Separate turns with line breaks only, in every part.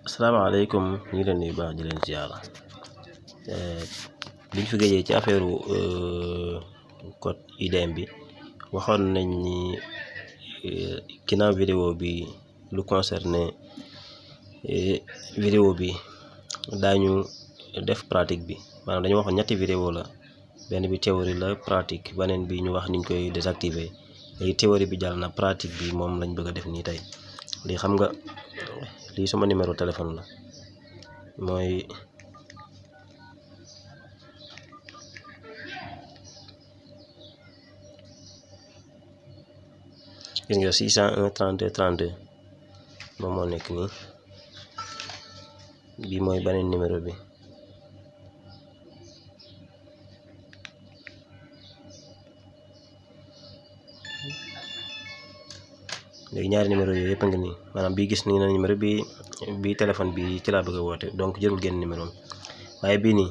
asalaamaaleykum ñu ngi leen di baax di leen ziara biñ fi gëjee ci affaire code IDM bi waxoon nañ ni ginnaaw vidéo bi lu concerné vidéo bi daañu def pratique bi maanaam dañu waxoon ñetti vidéo la benn bi théorie la pratique beneen bi ñu wax niñ koy désactiver léegi théorie bi jàll na pratique bi moom lañ bëgg a def nii tey lii xam nga lii sama numéro téléphone la mooy gis nga 601 32 32 moom moo nekk nii bii mooy beneen numéro bi léegi ñaari numéro yooyu yëpp a ngi nii maanaam bii gis nii na numéro bi téléphone bi ci laa bëgg a woote donc jërul génn numéro waaye bii nii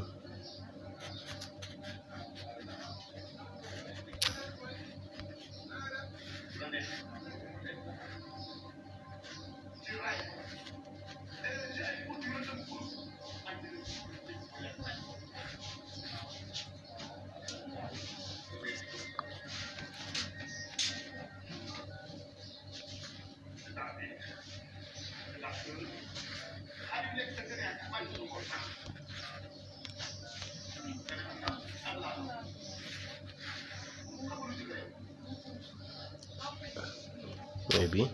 mooy bii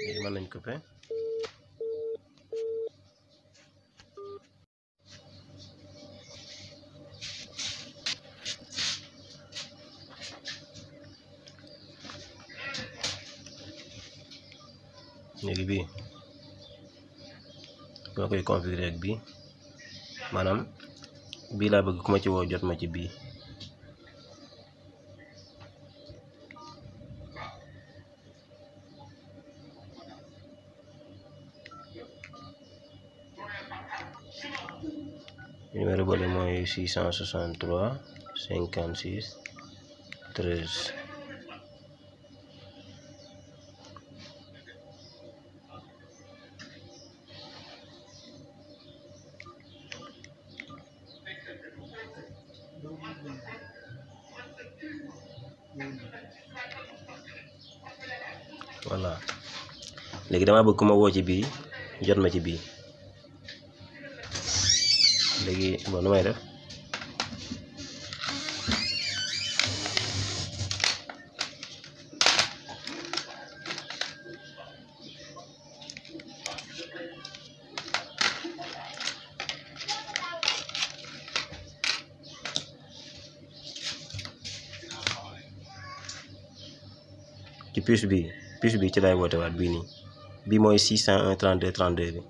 léegi mën nañ coupé léegi bii moo koy configurer ak bii maanaam bii laa bëgg ku ma ci woo jot ma ci bii numéro bële mooy 663 56 13 voilà léegi dama bëgg ku ma woo ci bii jot ma ci bii léegi bon nu may def ci puce bi ci lay woote waat bii nii bii mooy 601 32 32 bi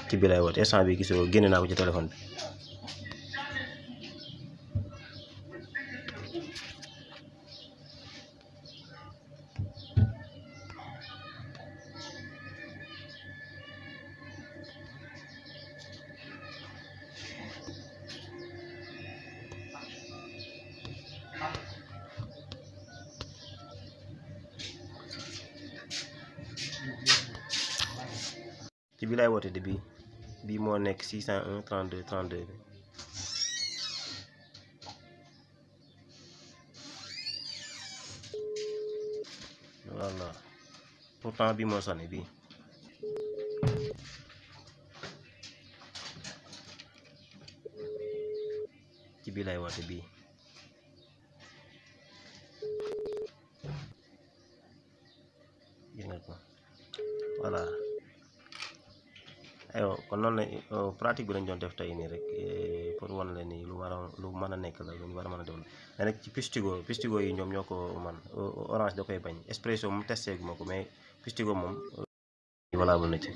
ci bi lay woote instant bi gisoo génne naa ko ci téléphone bi ci bi lay woote de bii moo nekk 601 32 32 bi voilà pourtant bii moo sonné bii ci bi lay woote bii gis nga ko voilà aywa kon noonu la pratique bi lañ doon def tey nii rek pour wan leen ni lu mën a nekk la lu ñu war a mën a def la nag ci Pistigo yi ñoom ñoo ko man Orange da koy bañ Expresso moom testé gu ma ko mais Pistigo moom valable na ci